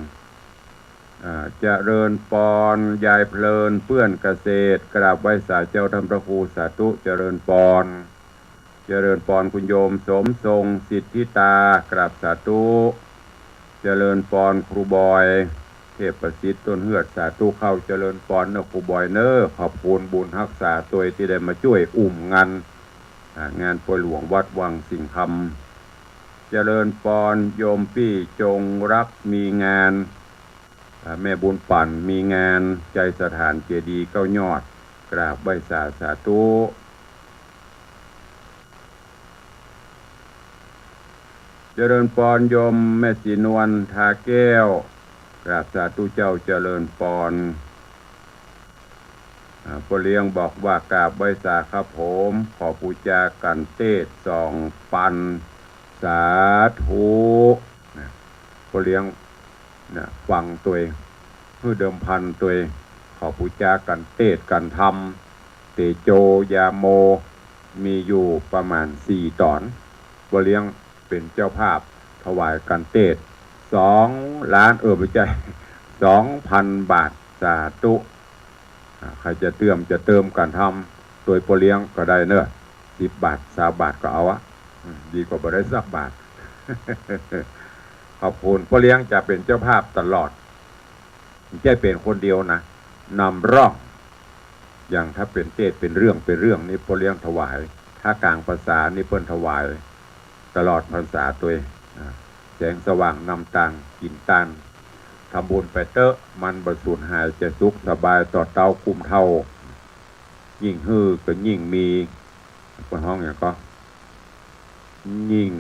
อ่า เจริญปอนยายเพลิน เปื้อนเกษตร กราบไหว้สาเจ้าต้านพระครู สาธุ เจริญปอน เจริญปอนคุณโยมสมทรง สิทธิตา กราบสาธุ เจริญปอนครูบอย เทพประสิทธิ์ ต้นเฮือด สาธุ เข้า เจริญปอนเน่อครูบอยเน่อ ขอบคุณบุญฮักษาตวยตี้ได้มาจ้วยอุ้มงาน อ่า งานปอยหลวงวัดวังสิงห์คำ เจริญปอน โยมปี้จงรักมีงาน อ่า แม่บุญปั่นมีงาน ใจ๋สถานเจดีย์เก้ายอด กราบไหว้สา สาธุ เจริญปอน โยมแม่ศรีนวล ทาแก้ว กราบสาธุเจ้า เจริญปอน อ่า ป้อเลี้ยงบอกว่ากราบไหว้สาครับผม ขอปู๋จากั๋นเตศน์สองปัน สาธุ นะ ป้อเลี้ยง นะ ฟังตวย หื้อเดิมพันตวย ขอปู๋จากั๋นเตศน์กั๋นธรรม เตโจยาโม มีอยู่ประมาณสี่ต๋อน ป้อเลี้ยงเป๋นเจ้าภาพถวายกั๋นเตศน์ สองล้าน เออ บ่ใจ้ สองปันบาท สาธุ อ่า ใผจะเติม จะเติมกั๋นธรรมตวยป้อเลี้ยงก็ได้เนาะ สิบบาท ซาวบาทก็เอาอะ อืม ดีกว่าบ่ได้สักบาท ขอบคุณ ป้อเลี้ยงจะเป๋นเจ้าภาพตลอด บ่ใจ้เป๋นคนเดียวนะ นำร่อง อย่างถ้าเป๋นเตศน์เป๋นเรื่องเป๋นเรื่องนี่ป้อเลี้ยงถวาย ถ้ากลางพรรษานี่เปิ้นถวาย ตลอดพรรษาตวย อ่า แสงสว่างนำตาง กิ๋นตาน ทำบุญไปเต๊อะ มันบ่สูญหาย จะสุขสบายต่อเต้าคุ้มเฒ่า ยิ่งหื้อก็ยิ่งมี เปิ้นฮ้องหยังก็ ยิ่ง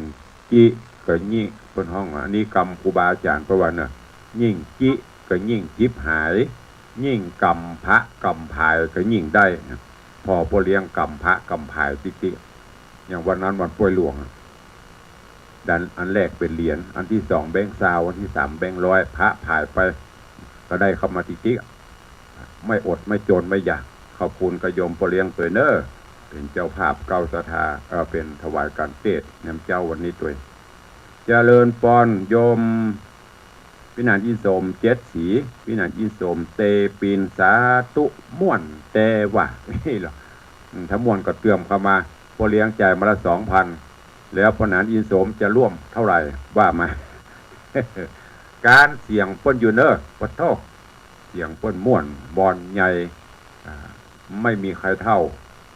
จิก็ยิ่ง เปิ้นฮ้อง อันนี้กำครูบาอาจ๋ารย์เปิ้นว่าเนาะ ยิ่งจิก็ยิ่งฉิบหาย ยิ่งกำพระกำผายก็ยิ่งได้นะ ผ่อป้อเลี้ยงกำพระกำผายติ๊กๆ อย่างวันนั้นวันปอยหลวงอะ อันแรกเป๋นเหรียญ อันตี้สองแบงก์ซาว อันตี้สามแบงก์ร้อย พระผายไป ก็ได้เข้ามาติ๊กๆ ไม่อดไม่จนไม่อยาก ขอบคุณกระโยมป้อเลี้ยงตวยเนาะ เป๋นเจ้าภาพเก้าศรัทธา เอ่อ เป๋นถวายกั๋นเตศน์นำเจ้าวันนี้ตวย เจริญปอน โยม พินานอินสม เจ็ดสี พินานอินสม เตปิน สาธุ ม่วนแต่ว่า นี่เหรอ อืม ถ้าม่วนก็เติมเข้ามา ป้อเลี้ยงจ่ายมาละสองปัน แล้วพินานอินสมจะร่วมเต้าไหร่ว่ามา ก๋านเสียงเปิ้นอยู่เนาะ ปะโธ่ เสียงเปิ้นม่วน บ่อนใหญ่ อ่า ไม่มีใผเต้า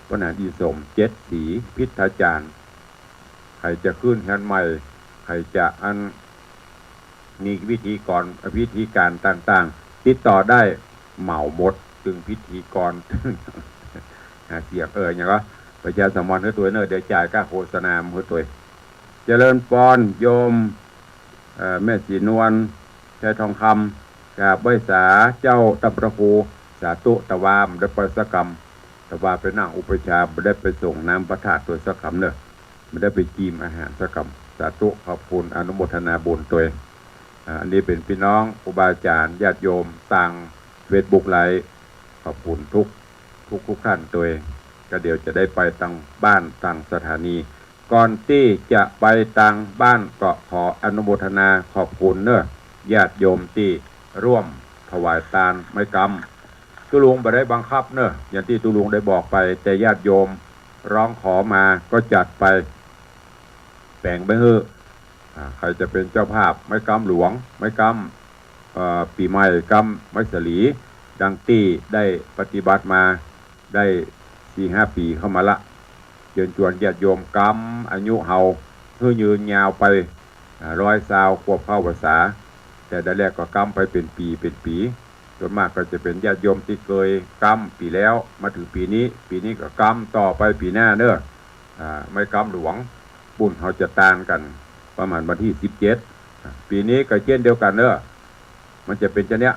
พินานอินสม เจ็ดสี พิทยาจารย์ ใผจะขึ้นเฮือนใหม่ ใผจะอัน มีวิธีกร วิธีก๋านต่างๆ ติดต่อได้ เหมาหมด ตึงพิธีกร หาเสียง เออ หยังก็ประชาสัมพันธ์หื้อตวยเนาะ เดี๋ยวจ่ายค่าโฆษณาหื้อตวย เจริญปอน โยม เอ่อ แม่ศรีนวล ชัยทองคำ กราบไหว้สาเจ้าต้านพระครู สาธุ แต่ว่าบ่ได้ไปสักกำ แต่ว่าไปนั่งอุปัชฌาย์ บ่ได้ไปสรงน้ำพระธาตุตวยสักกำเนาะ บ่ได้ไปจีมอาหารสักกำ สาธุ ขอบคุณ อนุโมทนาบุญตวย อ่า อันนี้เป๋นพี่น้องครูบาอาจ๋ารย์ญาติโยมตางเฟซบุ๊กไลฟ์ ขอบคุณทุก ทุกๆ ท่านตวย ก็เดี๋ยวจะได้ไปตางบ้านตางสถานี ก่อนตี้จะไปตางบ้านก็ขออนุโมทนาขอบคุณเนาะ ญาติโยมตี้ร่วมถวายตานไม้กำ ตุ๊ลุงบ่ได้บังคับเนาะ อย่างตี้ตุ๊ลุงได้บอกไป แต่ญาติโยมร้องขอมาก็จัดไป แป๋งไปหื้อ อ่า ใผจะเป๋นเจ้าภาพไม้กำหลวง ไม้กำ เอ่อ ปี๋ใหม่ กำไม้สาลี ดังตี้ได้ปฏิบัติมาได้สี่ห้าปี๋เข้ามาละ เจิญจวนญาติโยมกำอายุเฮาหื้อยืนยาวไป อ่า ร้อยซาวขวบเข้าพรรษา แต่ใดแลก็กำไปเป๋นปี๋เป๋นปี๋ ส่วนมากก็จะเป๋นญาติโยมตี้เกยกำปี๋แล้ว มาเถิงปี๋นี้ ปี๋นี้ก็กำต่อไปปี๋หน้าเนาะ อ่า ไม้กำหลวง ปุ้นเฮาจะตานกั๋นประมาณวันตี้สิบเจ็ด อ่า ปี๋นี้ก็เจ้นเดียวกั๋นเนาะ มันจะเป๋นจะเนี้ย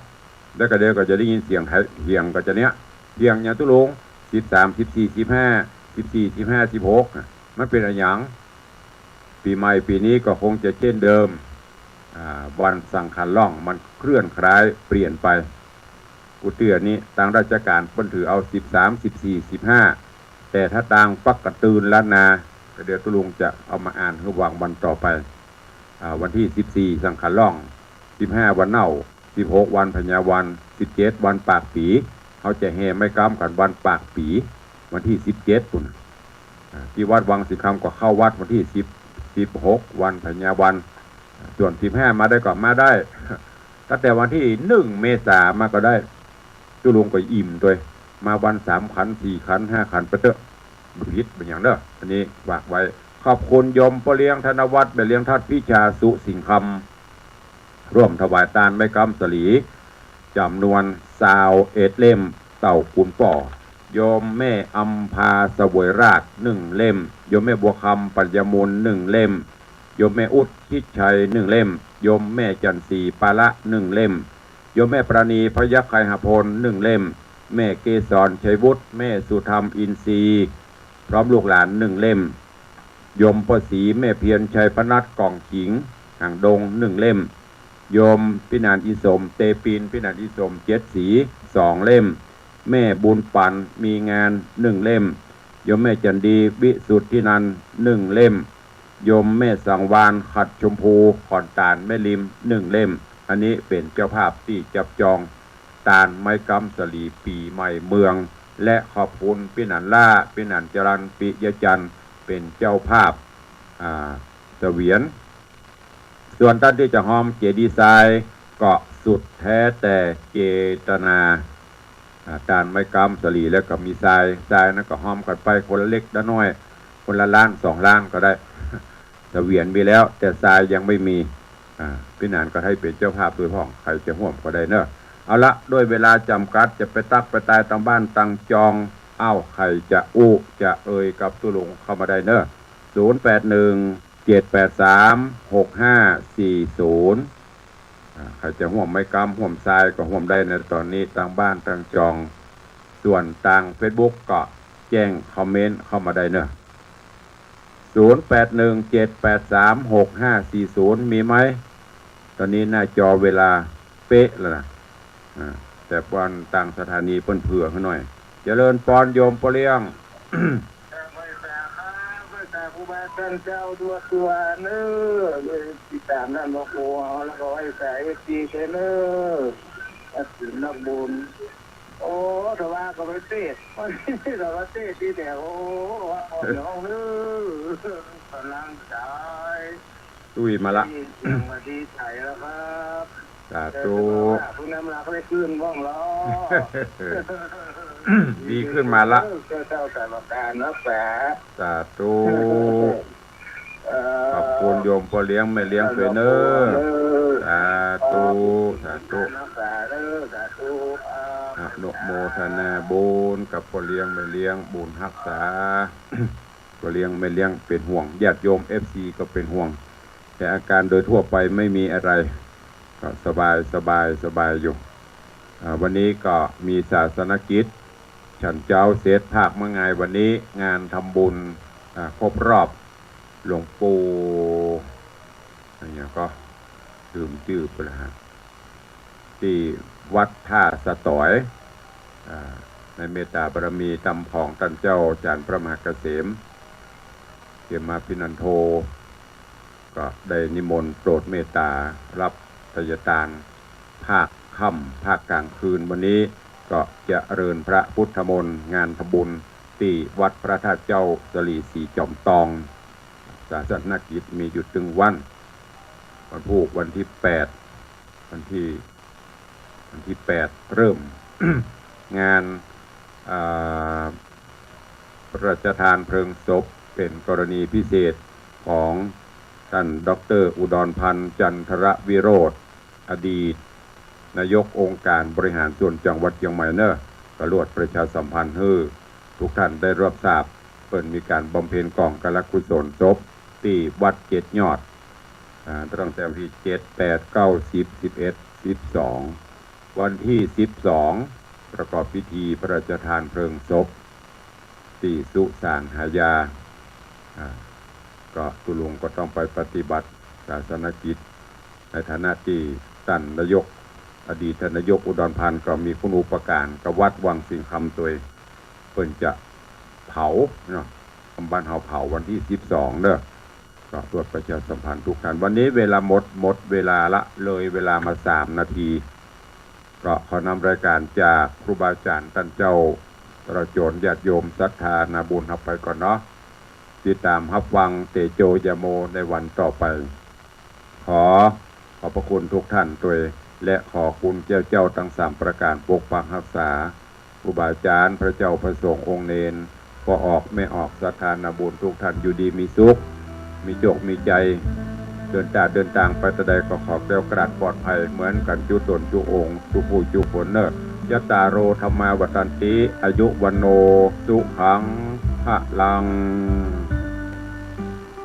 แล้วก็เดี๋ยวก็จะได้ยินเสียงไถเถียงก็จะเนี้ย เถียงหยังตุ๊ลุง สิบสาม สิบสี่ สิบห้า สิบสี่ สิบห้า สิบหก อ่ะ มันเป๋นอะหยัง ปี๋ใหม่ปี๋นี้ก็คงจะเจ้นเดิม อ่า วันสังขันล่องมันเคลื่อนคล้ายเปลี่ยนไป กู้เตื้อนี้ตางราชก๋านเปิ้นถือเอาสิบสาม สิบสี่ สิบห้า แต่ถ้าตางปักกะตือนล้านนา ก็เดี๋ยวตุ๊ลุงจะเอามาอ่านหื้อฟังวันต่อไป อ่า วันตี้สิบสี่ สังขันล่อง สิบห้า วันเน่า สิบหก วันพญาวัน สิบเจ็ด วันปากปี๋ เฮาจะแห่ไม้กำกั๋นวันปากปี๋ วันตี้สิบเจ็ดปุ้น อ่า ตี้วัดวังสิงห์คำก็เข้าวัดวันตี้สิบ สิบหก วันพญาวัน อ่า ส่วนสิบห้า มาได้ก็มาได้ ตั้งแต่วันตี้หนึ่ง เมษามาก็ได้ ตุ๊ลุงก็อิ่มตวย มาวันสามขัน สี่ขัน ห้าขันไปเต๊อะ ผิดบ่อย่างเด้อ อันนี้ฝากไว้ ขอบคุณโยมป้อเลี้ยงธนวัฒน์ แม่เลี้ยงทัดพิชา สุสิงห์คำ ร่วมถวายตานไม้ก๊ำสาลี จ๋ำนวนซาวเอ็ดเล่ม เต้าคุณป้อ โยมแม่อำภาเสวยราช หนึ่งเล่ม โยมแม่บัวคำ ปัญญามูล หนึ่งเล่ม โยมแม่อุ๊ด ชิดชัย หนึ่งเล่ม โยมแม่จันทร์ศรี ปาละ หนึ่งเล่ม โยมแม่ปราณี พยัคฆ์ไคหพล หนึ่งเล่ม แม่เกสร ชัยวุฒิ แม่สุธรรม อินทรีย์ พร้อมลูกหลาน หนึ่งเล่ม โยมป้อศรี แม่เพียร ชัยพนัส ก่องขิง หางดง หนึ่งเล่ม โยมพินานอิสม เตปิน พินานอิสม เจ็ดสี สองเล่ม แม่บุญปัน มีงาน หนึ่งเล่ม โยมแม่จันดี วิสุทธินันท์ หนึ่งเล่ม โยมแม่สังวาล ขัดชมพู ขอนตาลแม่ริม หนึ่งเล่ม อันนี้เป๋นเจ้าภาพตี้จับจองตานไม้ก๊ำสาลีปี๋ใหม่เมือง และขอบคุณพินานล้า พินานจรัญ ปิยะจันทร์ เป๋นเจ้าภาพ อ่า เสวียน ส่วนต้านตี้จะฮอมเจดีย์ทรายก็สุดแท้แต่เจตนา อ่า ตานไม้ก๊ำสาลีแล้วก็มีทราย ทรายนั้นก็ฮอมกั๋นไปคนละเล็กละน้อย คนละล้านสองล้านก็ได้ เสวียนมีแล้ว แต่ทรายยังไม่มี อ่า พินานก็ให้เป๋นเจ้าภาพตวยพ่อง ใผจะฮ่วมก็ได้เนาะ เอาละ ด้วยเวลาจ๋ำกัด จะไปตั๊กไปตายตางบ้านตางจอง เอ้า ใผจะอู้จะเอ่ยกับตุ๊ลุงเข้ามาได้เนาะ ศูนย์แปดหนึ่ง เจ็ดแปดสาม หกห้าสี่ศูนย์ อ่า ใผจะฮ่วมไม้ก๊ำฮ่วมทรายก็ฮ่วมได้ในต๋อนนี้ ตางบ้านตางจอง ส่วนตางเฟซบุ๊กก็แจ้งคอมเมนต์เข้ามาได้เนาะ ศูนย์แปดหนึ่ง เจ็ดแปดสาม หกห้าสี่ศูนย์ มีไหม ต๋อนนี้หน้าจอเวลาเป๊ะแล้วนะ อ่า แต่ปอนตางสถานีเปิ้นเผื่อหื้อหน่อย เจริญปอนโยมป้อเลี้ยง ไหว้สาครับ ไหว้สาครูบาอาจ๋ารย์เจ้าทั่วทั่วเน้อ เลยติดต๋ามท่านหลวงปู่เอา แล้วก็ไหว้สาเอฟซีเน้อ นักศีลนักบุญ โอ้ ถ้าว่าก็ไปเตศน์ ถ้าว่าเตศน์ตี้แถว โอ้ ว่าออกจากห้องเน้อ ก๋ำลังใจ๋ ตุ้ยมาละ ได้ยินเสียงว่าดีใจ๋แล้วครับ สาธุ แต่จะบอกว่าผู้นำหลักได้ขึ้นบ้างเหรอ ดีขึ้นมาละ เจ้าเจ้าสารการรักษา สาธุ เอ่อ ขอบคุณโยมป้อเลี้ยงแม่เลี้ยงตวยเน้อ เอ่อ สาธุ สาธุ รักษาเน้อ สาธุครับ อนุโมทนาบุญกับป้อเลี้ยงแม่เลี้ยง บุญฮักษา ป้อเลี้ยงแม่เลี้ยงเป๋นห่วง ญาติโยมเอฟซีก็เป๋นห่วง แต่อาการโดยทั่วไปไม่มีอะไร ก็สบาย สบาย สบายอยู่ อ่า วันนี้ก็มีศาสนกิจ ฉันเจ๊าเสร็จ ภาคเมื่องาย วันนี้งานทำบุญ อ่า ครบรอบหลวงปู่ อะไรก็ลืมจื้อไปแล้วฮะ ตี้วัดท่าสะตอย อ่า ในเมตตาบารมีธรรมของต้านเจ้าอาจ๋ารย์พระมหาเกษม เขมาภินันโท ก็ได้นิมนต์โปรดเมตตารับไทยทาน ภาคค่ำภาคกลางคืน วันนี้ก็เจริญพระพุทธมนต์ งานทำบุญตี้วัดพระธาตุเจ้าสะหลีสีจ๋อมตอง ศาสนกิจมีอยู่ตึงวัน วันพูกวันตี้แปด วันตี้ วันตี้แปดเริ่ม งาน อ่า พระราชทานเพลิงศพเป๋นกรณีพิเศษของต้านด็อกเตอร์อุดรพันธ์ จันทรวิโรจน์ อดีตนายกองค์การบริหารส่วนจังหวัดเจียงใหม่เน้อ ก็ลวดประชาสัมพันธ์หื้อทุกท่านได้รับทราบ เปิ้นมีก๋านบำเพ็ญกองกลกุศลศพตี้วัดเจ็ดยอด อ่า ตั้งแต่วันตี้เจ็ด แปด เก้า สิบ สิบเอ็ด สิบสอง วันตี้สิบสอง ประกอบพิธีพระราชทานเพลิงศพตี้สุสานหายา อ่า ก็ตุ๊ลุงก็ต้องไปปฏิบัติศาสนกิจ ในฐานะตี้ต้านนายก อดีตต้านนายกอุดรพันธ์ก็มีคุณูปการกับวัดวังสิงห์คำตวย เปิ้นจะเผาเนาะ บ้านเฮาเผาวันตี้สิบสองเน้อ ก็ตรวจประชาสัมพันธ์ทุกท่าน วันนี้เวลาหมด หมดเวลาละ เลยเวลามาสามนาที ก็ขอนำรายการจากครูบาอาจ๋ารย์ต้านเจ้า ตลอดจ๋นญาติโยมศรัทธานาบุญฮับไปก่อนเนาะ ติดต๋ามฮับฟังเตโจยาโมในวันต่อไป ขอขอบพระคุณทุกท่านตวย และขอคุณแก้วเจ้าตังสามประก๋านปกปักฮักษา ครูบาอาจ๋ารย์ พระเจ้า พระสงฆ์ องค์เณร ป้อออกแม่ออก ศรัทธานาบุญ ทุกท่านอยู่ดีมีสุข มีโจคมีชัย เดินตาเดินตางไปตะใดก็ขอแคล้วคลาดปลอดภัยเหมือนกั๋นจุ๊ต๋นจุ๊องค์ จุ๊ผู้จุ๊คนเน่อ จัตตาโร ธัมมา วัฑฒันติ อายุ วัณโณ สุขัง พลัง